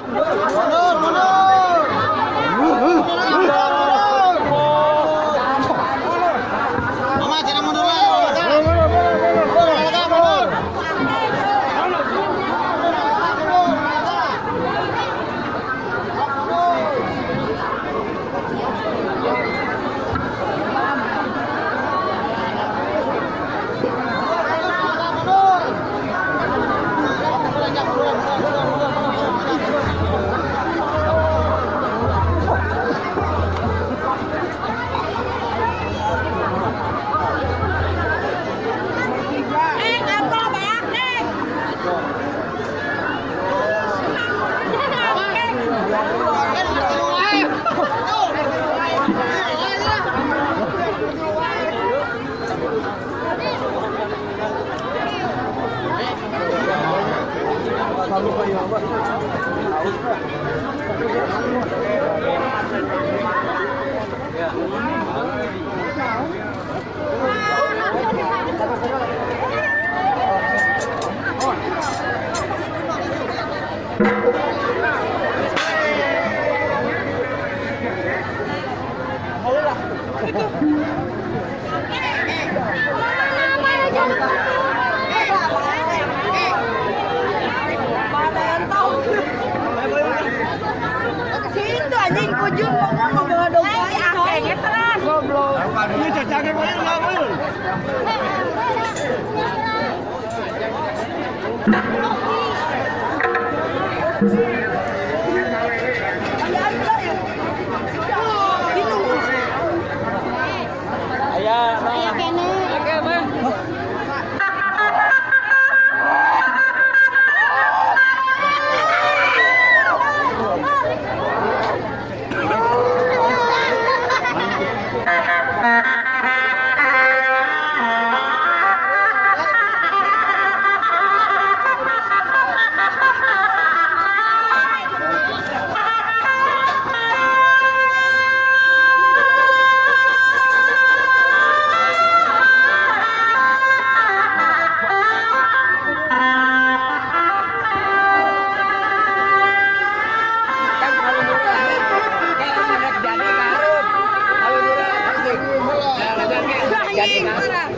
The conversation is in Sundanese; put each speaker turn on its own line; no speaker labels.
Mundur, mundur. Mama, jangan mundur lah. Mundur, mundur.
Neng, apa banyak, Neng? Situ anjing kujun ngomong ngomong dong. Kayaknya terus. Goblok.
Ini cacangnya boleh nggak boleh?
Aya kene. Anjing parah.